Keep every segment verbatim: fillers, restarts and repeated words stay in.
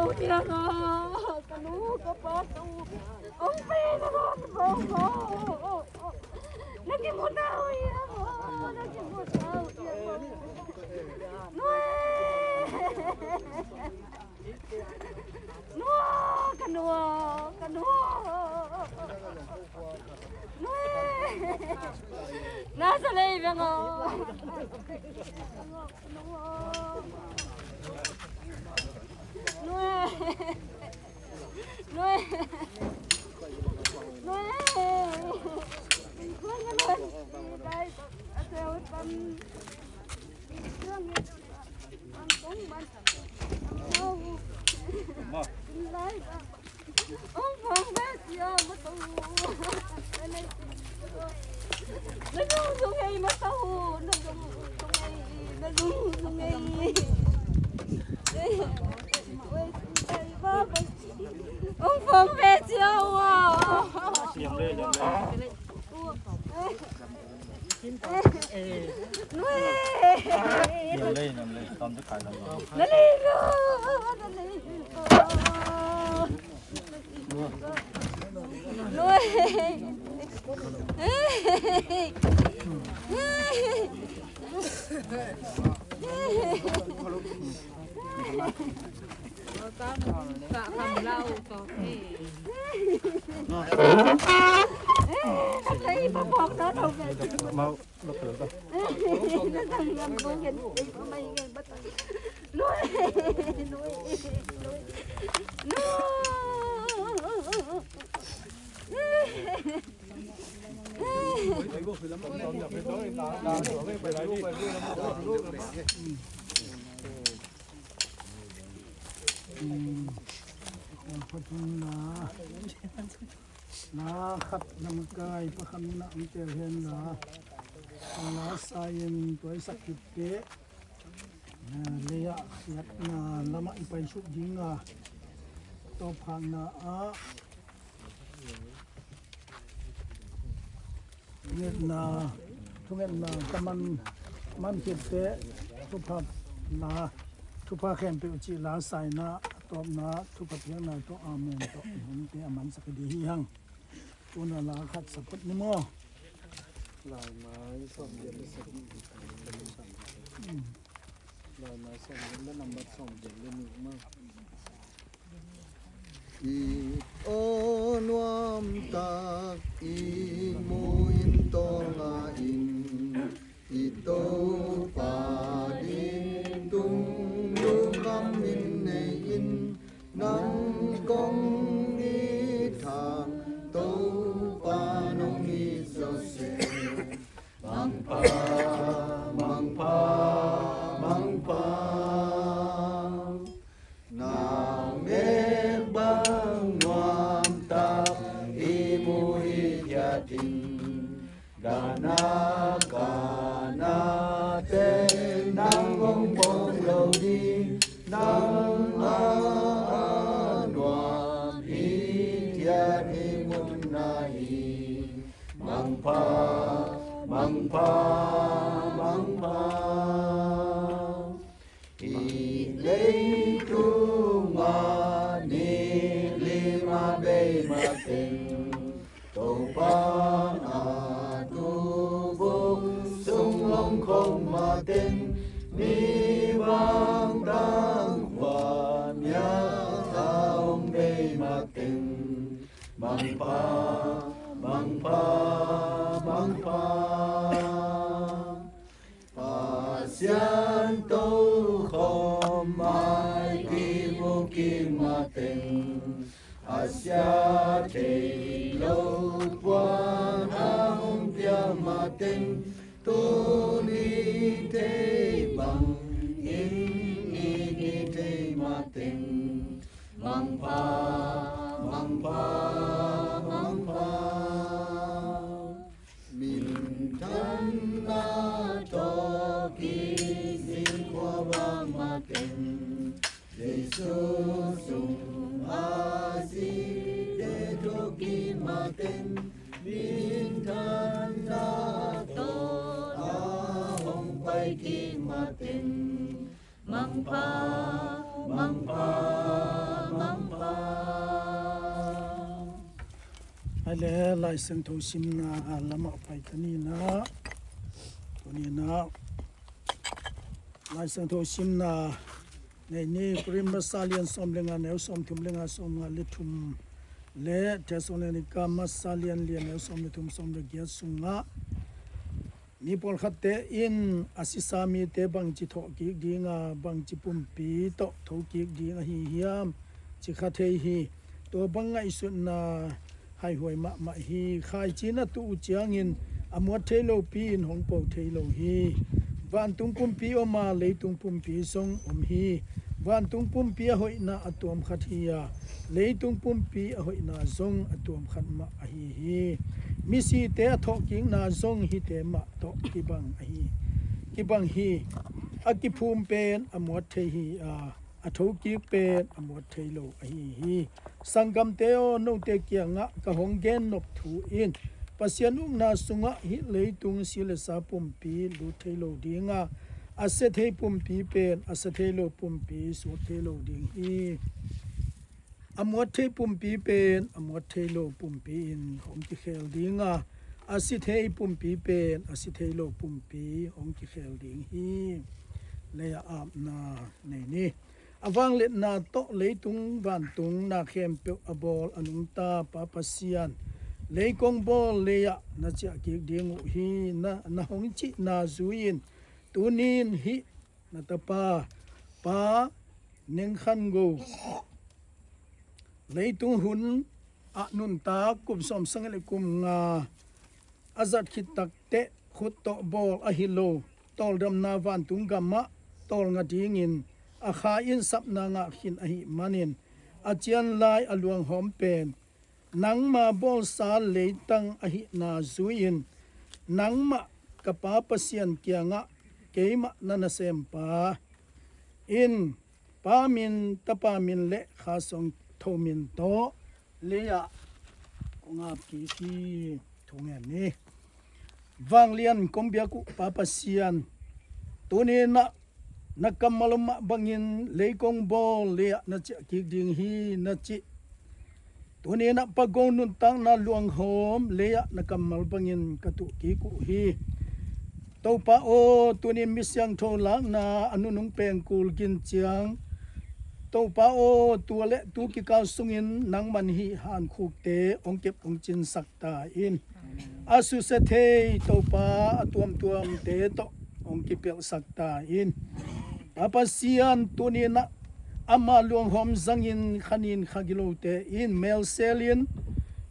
Piang aw, ka nu ka pa tu. Ong pe na ro tu bo. Na ki mu ta u ya bo. Na ki mu ta u ya bo. Nue. Nua, ka nua, ka nua. Nua. Na sa lei beng aw. Nua. Nua. Nua. Ong phong ve cia ua. Niam le, niam le. Niam le, niam le. Tom tu kai lam. Na le lo, na le lo. La khat lamkai pakhat na om tel hen la. La sa in tuaisak kik teh. Leia khiatna lamah i paisuk ding a, tawpkhakna ah ngetna, thungetna ka man, man khit teh thupha la, thupha khempeuh cih la sa in a, tawpna thupha piakna tawh amen tawh i hun teh a mansak ding hi hang. Tuna la khat sa phot ni maw. Laimai sawm giat le sagih. Laimai sawm giat le nambat sawm giat le nih maw. I aw nuam tak i mu in tawng a in, i Topa ding tung lungkham in nei in, nang kong it hang Topa nong it zawseh. Mangpha, mangpha, mangpha. Nang nek bang nuam tak i mu hi khiat in. Gana kana te nang hong pom lo ding, nang a nuam hi khiat hi mun na hi. Mangpha, mangpha, mangpha. Hih leitung a ni li ma bei mateng, Topa a tu vung sung hong khong mateng, mi vang tang khua miak a hong bei mateng, Mangpha, mangpha, mangpha. Pasian tokhom mai kimu kik mateng, a sia thei lo puan a hong pia mateng, tuni thei bang in i kithei mateng, mangpha, mangpha, mangpha. Minthanna tawh kizin khua vang mateng, Jesu sung a site tawh kik mateng, minthanna tawh a hong pai kik mateng, mangpha, mangpha, Le Lai Siangtho simna lamah pai ta ni. Tuni in ah Lai Siangtho simna nei ni. Korin masa lian sawm le nga, neu sawm thum le nga, sawm nga le thum, le Thessalonika masa lian li, neu sawm le thum, sawm le giat sungah mi pawlkhatte in a sisa mite bangci thawhkik ding a, bangci pumpi tawh thokik ding ahi hiam, ci kha thei hi. Tua bang ngaihsutna haihuai mahmah hi. Khaici in a tuh uh ciangin a muat thei lopi in hong po thei lo hi. Vantung pumpi om a, leitung pumpi zong om hi. Vantung pumpi a hoihna a tuam khat hi a, leitung pumpi a hoihna zong a tuam khat mah ahi hi. Misite a thawhkikna zong hihte mah tawh kibang ahi, kibang hi. A kiphum pen a muat thei hi a, a thokik pen a muat thei lo ahi hi. Sanggamte aw, note kiangah ka hong gennop thu in Pasian ukna sungah hih leitung si le sa pumpi lut thei lo ding a, a sia thei pumpi pen a sia thei lo pumpi suak thei lo ding hi. A muat thei pumpi pen a muat thei lo pumpi in hong kikhel ding a, a si thei pumpi pen a si thei lo pumpi hong kikhel ding hi. Lei-ah apna nei ni. A vangliatna tawh leitung vantung na khempeuh a bawl a nungta Pa Pasian, lei kong bawl lei-ah na ciah kik ding uh hi, na, na hong cihna zui-in tuni-in hih na tapa Pa Neng Khan Go leitung hun ah nuntak kum sawmsagih le kum nga a zat khit takteh khut tawh bawl ahi lo, tawldamna vantung gamah tawlnga dingin a Kha in sapna ngah khin ahih manin a cian lai a luanghawm pen nangma bawlsa leitang ahihna zui-in nangmah ka Pa Pasian kiangah keimah na nasempa in Pa min, Tapa min le Kha Siangtho min tawh lei-ah kong ap kik hi. Thungen ni. Vanglian kong biak uh Pa Pasian, tuni-in ah na kammal om mah bangin lei kong bawl lei-ah na ciah kik ding hi na cih, tuni-in ah Pago nuntakna luanghawm lei-ah na kammal bangin ka tuh kik uh hi. Topa aw, tuni-in mi siangtho lakna a nunung pengkul gin ciang, Topa aw, tua le tu kikal sungin nangman hih hankhukte hong kep hong cinsak ta in. A susia thei Topa a tuamtuamte tawh hong kipelhsak ta in. Pa Pasian, tuni-in ah ama luanghawm zangin khanin khagilote in melsel in,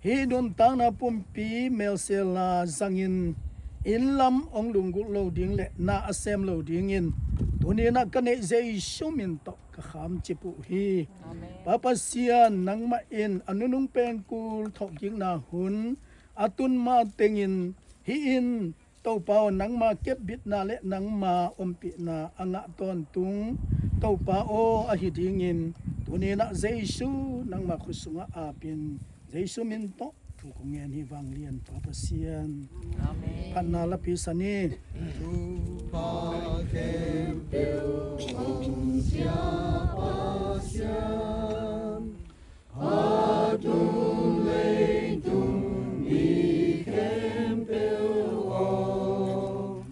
hih nuntakna pumpi melsel a zangin inn lam hong lunggulh lo ding le na a sem lo dingin tuni-in ah ka neih Jesu min tawh ka khamcip uh hi. Amen. Pa Pasian, nangmah in a nunung pengkul thawhkikna hun a tun ma tengin hih in Topa aw, nangma kepbitna le nangma ompihna a ngah tawntung Topa aw ahi dingin tuni-in ah Jesu nangma khut sungah apin Jesu min tawh thu kong ngen hi. Vanglian Pa Pasian. Amen. Phatna lapi sa ni. Topa khempeuh hong sia Pasian, a tung leitung mi khempeuh aw,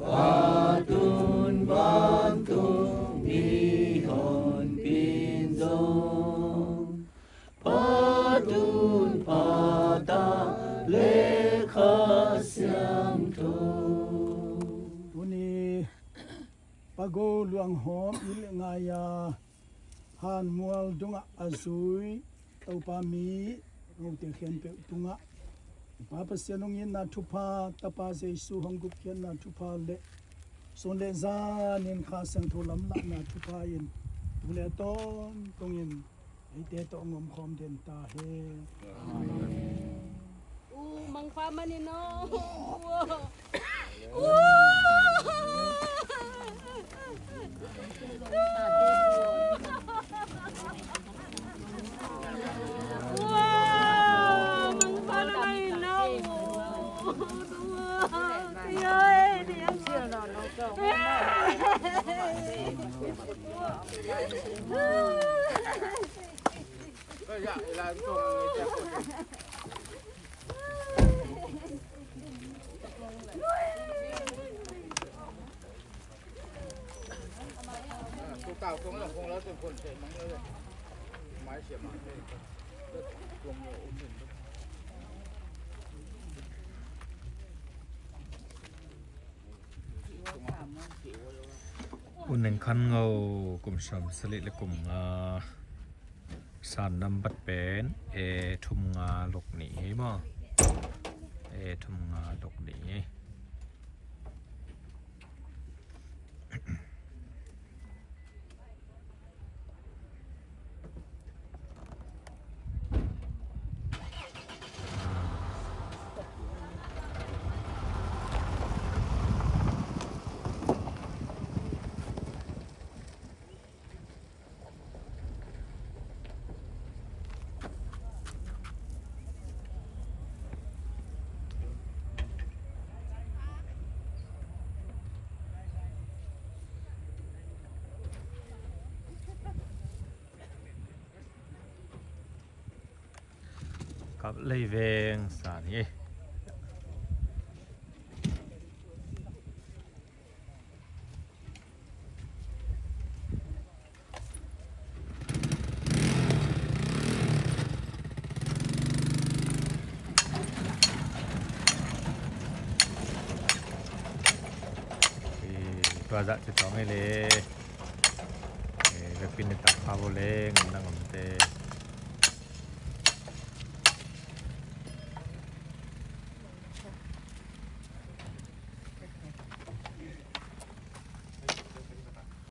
a tung vantung mi honpi zong, Pa tun, Pa ta le Kha Siangtho. Tuni Pago luanghawm i le ngai-a hanmual dungah a zui Topa mi note khempeuh tungah Pa Pasian hong itna thupha, Tapa Jesu hong gupkhiatna thupha le sun le zanin Kha Siangtho lamlahna thupha in tu le tawntungin eite tawh hong omkhawm den ta hen. Amen. U mangpha manin aw. U. Mangpha na manin aw. U Neng Khan Ngo kum sawmsagih le kum nga, san nambat pen A thum nga lok nih hi maw? A thum nga lok nih hi. Kap lei veng san hi. Tua zah ci tawng hi le. Vekpi ne tak kha vo le, ngam na ngam te.